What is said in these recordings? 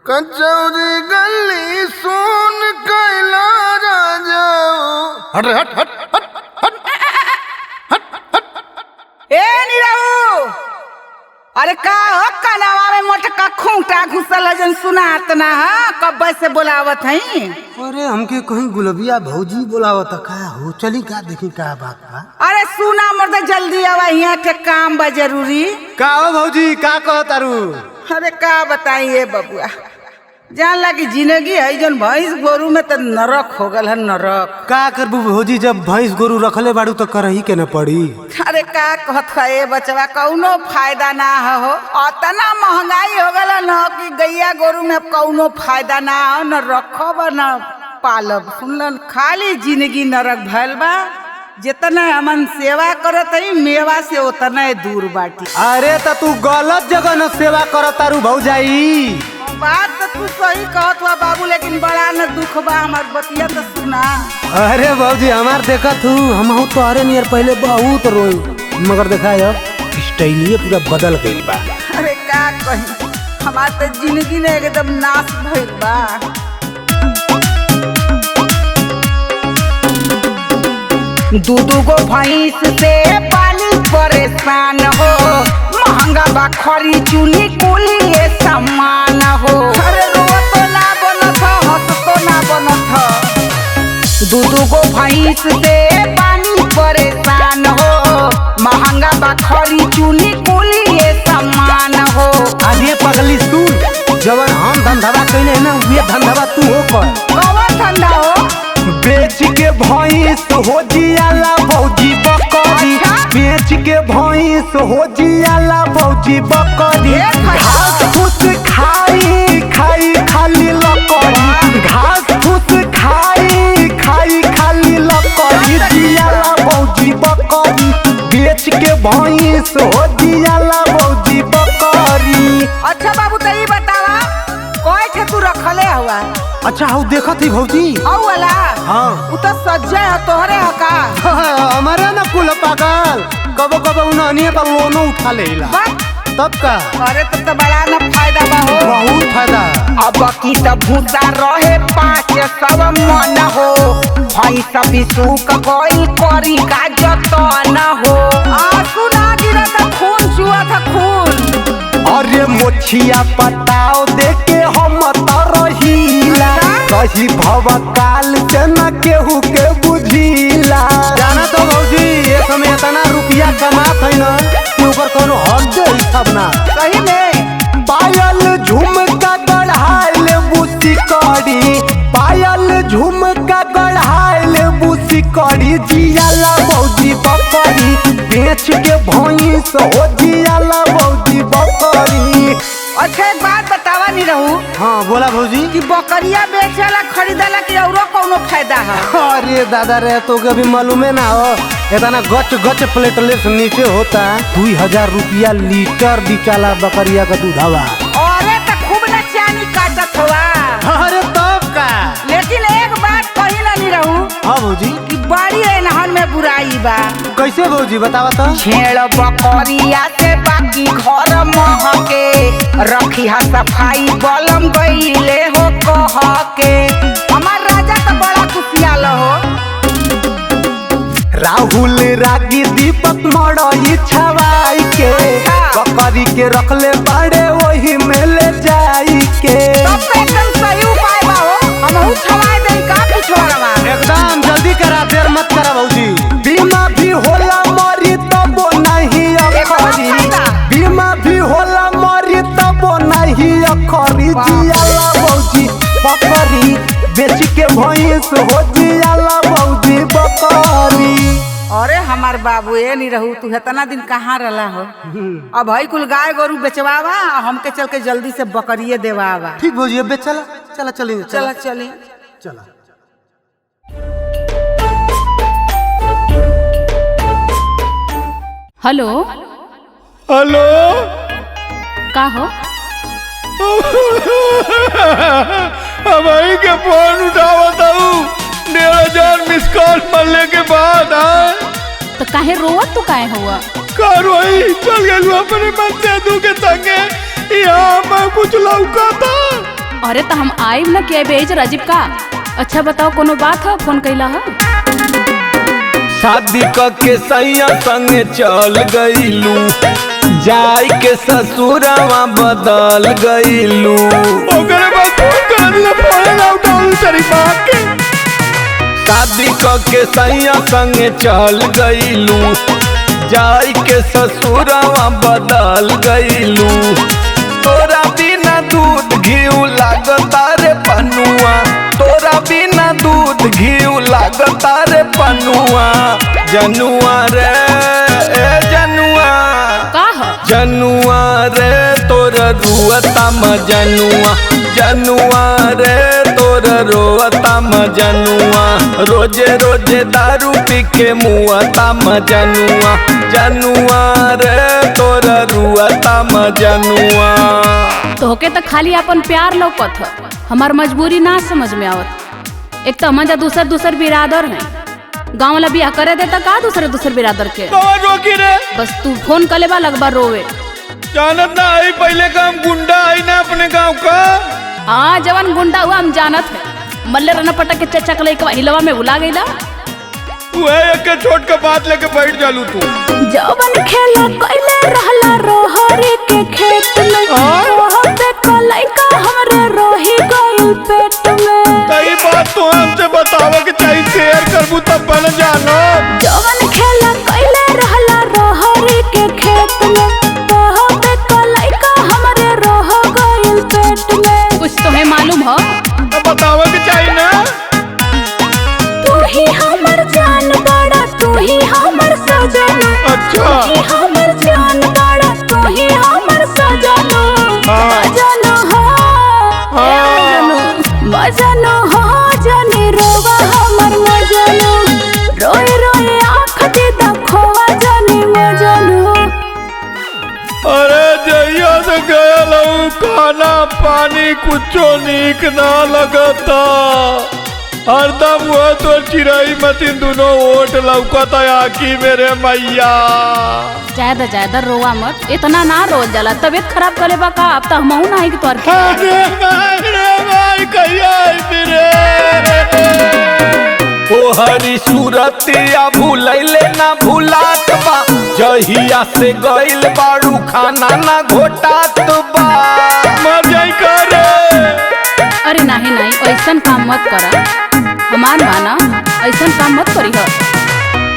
कचौरी गली सुन कैला राजा हट रे हट हट हट हट ए नीरऊ, अरे का हो कलावा में मोटका खूंटा घुसल है जन सुनात ना है, कब्बे से बोलावत हई। अरे हमके कहीं गुलबिया भौजी बोलावत का हो, चली का देखी का बात बा। अरे सुना मर्द, जल्दी आवा, यहाँ के काम बा जरूरी। का हो भौजी, का कहतारू? अरे का बताई ए बबुआ, जान लगी जिंदगी है जन भैंस गोरू में तो नरक हो गल है, नरक। का करबू भौजी, जब भैंस गोरू रखले बाड़ू तो करही के न पड़ी। अरे का कहत है ए बचवा, कौनो फायदा ना हो, अतना महंगाई हो गल न कि गैया गोरू में अब कौनो फायदा ना हो, न रखब न पालब। सुनलन, खाली जिंदगी नरक भइल बा। जितना हमन सेवा करत हई मेवा से उतना दूर बाटी। अरे त तू गलत जगह न सेवा करतारू भौजाई। बात तो तू सही कहत बा बाबू, लेकिन बड़ा न दुख बा, हमार बतिया तो सुना। अरे भौजी हमार देखत हूँ, हमहू तोहरे नियर पहले बहुत रोई, मगर देखा अब स्टाइलिए पूरा बदल गइल बा। अरे का कही, हमार तो जिंदगी ने एकदम नाश भइल बा। दू दू गो भैंस से पानी परेशान हो, महंगा बा खरी चुनी कुली ये सामान हो। अरे रोतो ना बनत ह, हंसतो ना बनत ह। दू दू गो भैंस से पानी परेशान हो, महंगा बा खरी चुनी कुली ये सामान हो। अरे पगली सुन, जवन हम धंधावा कइले है ना, उहे धंधावा तू हो कर। कौन धंधा हो? बेच के भैंस हो जियाला भौजी बकरी। अच्छा? बेच के भैंस हो जियाला भौजी बकरी। ए भाई। घास फूस खाई खाई खाली लकड़ी, घास फूस खाई खाई खाली लकड़ी, जियाला भौजी बकरी। बेच के भैंस हो जियाला भौजी बकरी। अच्छा बाबू, तो ई बतावा कय ठे तू रखले हुआ? अच्छा हऊ देखत ही भौजी। औ वाला? हाँ। उ तो सज्जय है, तोहरे है का? हमारे ना कुल पागल कबो कबो उन्हनिए पर लोनो उठा लेला। बस। तब का? अरे तब तो बड़ा न फायदा बा हो। बहुत फायदा। अब की त भूसा रहे 500 मन हो, भैंस भी सूख गइल करी का जतन हो। आंसू ना गिरत, खून चुअत खून। अरे मोछिया पटाओ देके हम तरहीला, कही भवकाल से न केहू के बुझीला। जाना तो भौजी ये समय इतना रुपया कमात है ना कि ऊपर कोनो हक दे हिसाब ना। सही में। पायल झुमका गढ़ाइल बुसी करी, पायल झुमका गढ़ाइल बुसी करी, जियाला भौजी बकरी। बेच के भैंस हो जियाला भौजी बकरी। अच्छा एक बात बतावा नी रहू। हाँ बोला भौजी। कि बकरिया बेचेला खरीदेला कि औरो कौनो फायदा है? अरे दादा रे, तो कभी मालूमे ना हो, इतना गच गच प्लेटलेस नीचे होता, 2000 रुपया लीटर बिकाला बकरिया का दूधवा। अरे तो खूब न चानी काटत हुआ। अरे तब का। लेकिन एक बात कही ना नी रहू। हाँ भौजी। कि बड़ी एनहन में बुराई बा। कैसे भौजी बतावा तो? छेड़ बकरिया से बाकी घर महके, रखिया सफाई बलम गईले हो कह के। हमार राजा तो बड़ा खुशियाल हो। राहुल रागी दीपक मड़ई छवाई के, अच्छा। बकरी के रखले बड़े वही में ले जाई के। तब तो एकदम सही उपाय बा हो, हमहू छवाए देई का पिछवाड़वा। एकदम जल्दी करा, देर मत करा भौजी। बीमा भी होला मरी तबो नहीं अखरी, फायदा। बीमा भी होला मरी तबो नहीं अखरी, जियाला भौजी बकरी। बेच के भैंस हो जियाला भौजी बकरी। अरे हमार बाबू ए नहीं रहू, तू इतना दिन कहाँ रहला हो? अब हई कुल गाय गोरू बेचवावा, हमके चल के जल्दी से बकरिए देवावा। ठीक भौजी, अब चला चला चली चला चली चला। हेलो। हेलो। का हो? हमारी के फोन उठावत हूँ, 1500 मिस कॉल मरने के बाद आए। तो काहे रोवत तू काहे हुआ? का रोई, चल गइलू अपने मन से दू के संगे, यहाँ मैं कुछ लौका था। अरे तो हम आइब न के भेज राजीव का। अच्छा बताओ कोनो बात हो फोन कैला हो? शादी क के सैया संगे चल गईलू, जाई के ससुरवा बदल गईलू। ओकरे बाद फोन कर दिला, फोन ना उठाऊ तेरी बाप के। शादी क के सैया संगे चल गईलू, जाई के ससुरवा बदल गईलू। तोरा बिना दूध घीउ लागता रे पनुआ, तोरा बिना दूध घीउ लागता रे पनुआ। जनुआ रे ए जनुआ, का हो? जनुआ रे तोर रुअता मजनुआ, जनुआ रे तोर रोअता मजनुआ। रोजे रोजे दारू पी के मुअता मजनुआ, जनुआ रे तोर रुअता मजनुआ। तोहके तो खाली अपन प्यार लौकत ह, हमार मजबूरी ना समझ में आवत। एक तो हमन दूसर दूसर बिरादर हैं, गाँव वाला बियाह करे देता का दूसरे दूसरे बिरादर के। कौन रोकी रे? बस तू फोन कर लेबा लगबा रोवे। जानत ना आई पहले का हम गुंडा आई ना अपने गांव का। हाँ जवन गुंडा हुआ हम जानत है, मल्ले रना पटक के चचा के लइकवा हिलवा में भुला गईला। वह एक के छोट के बात लेके बैठ जालू तू। जवन खेला कइले रहला रोहरी के खेत में, ओहो पे लइका हमरे रोही गइल पेट में। कई बात तो हमसे बतावा के चाहिए, शेयर करबू तब बन जानो। जवन खेला कइले रहला रोहरी के खेत में, ओहो पे लइका हमरे रोह गइल पेट में। कुछ तुम्हें मालूम हो? तब बतावा के चाहिए ना। तू ही हमर जान बड़ा, तू ही हमर सजना। अच्छा। तू ही हमर जान बड़ा, तू ही हमर सजना। मजनू हो, मजनू हो जाने रोवा हमर मजनू, रोए रोए आँख दे खोवा जाने मजनू। अरे जइया से गया लहू, खाना पानी कुछो नीक ना लगता। हरदम हुआ तो चिराई मतीन दोनों ओट लौकता आखी मेरे मैया। ज्यादा ज्यादा रोवा मत, इतना ना रोल जाला, तबीयत खराब करे बा का। अब तो हमहू ना है कि तोर के। अरे भाई रे भाई कहिया आई रे। तोहरी सूरतिया भूलैले ना भूलात बा, जहिया से गइल बाड़ू खाना ना घोटात बा। मर जाई करे। अरे नाही नाही ऐसन काम मत करा, हमार माना ऐसन काम मत करी हो।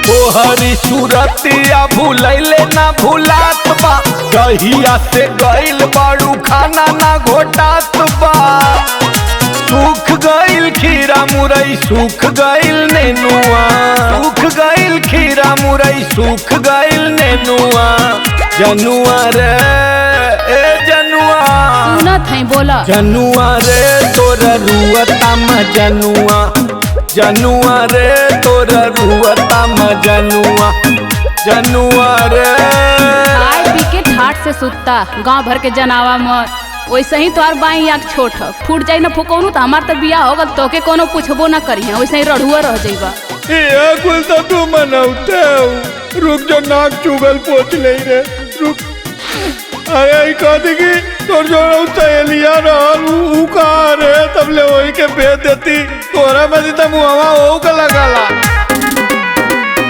तोहरी सूरतिया भूलैले ना भूलात बा, जहिया से गइल बाड़ू खाना ना घोटात बा। सूख गइल खीरा मुरई सूख गइल नेनुआ, सूख गइल खीरा मुरई सूख गइल नेनुआ। जनुआ रे ए जनुआ, सुनत है बोला। जनुआ रे तोर रुअता मजनुआ, जनुआ रे तोर रुअता मजनुआ, जनुआ रे। खाए पी के ठाट से सुत्ता, गांव भर के जनावा मत। वैसे ही तोहार बाई आँख छोट ह, फूट जाई ना फुकौनू तो हमार तो बियाह हो गल, तोके कोनो पूछबो ना करी है, वैसे ही रढ़ुआ रह जाइबा। ये कुल तो तू मनौते हो, रुक जो नाक चुगल पोछ ले रे रुक। अरे कह दी कि तोर जो सहेलिया रहल ऊ कहाँ रे, तब ले वही के भेज देती। तोरा में तो मुहवा ओहू का लगाला।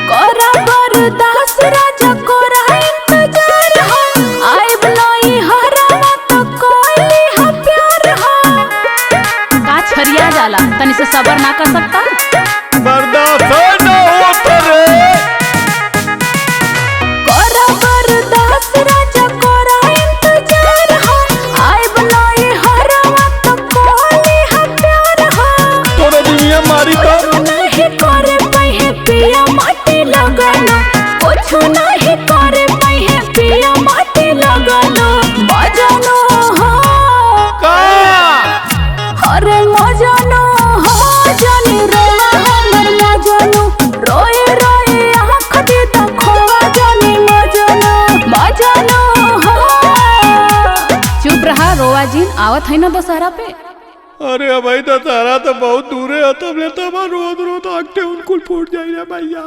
कोरा बरदास राजा कोरा इंतजार हो, आइब नई हरावा तो कोई हा प्यार हो। का छरिया जाला, तनी से सबर ना कर सकता? बर्दाश्त ना होत रे। कोरा बरदास राजा कोरा इंतजार हो, आइब नई हरावा तो कोई हा प्यार हो। तोरा दुनिया मारी तो नहीं करे पहे पिया माटी लगाना, कुछ नहीं करे पहे पिया माटी लगाना। मजनू हो का, अरे मजनू हो जाने रोवा हमर मजनू, रोए रोए आँख दे खोवा जाने मजनू, मजनू हो। चुप रहा रोवा जी, आवत है ना दशहरा पे। अरे भाई दशहरा तो बहुत दूर है, तब ले तब रोज रोज आंख उनको फूट जाए रे भैया।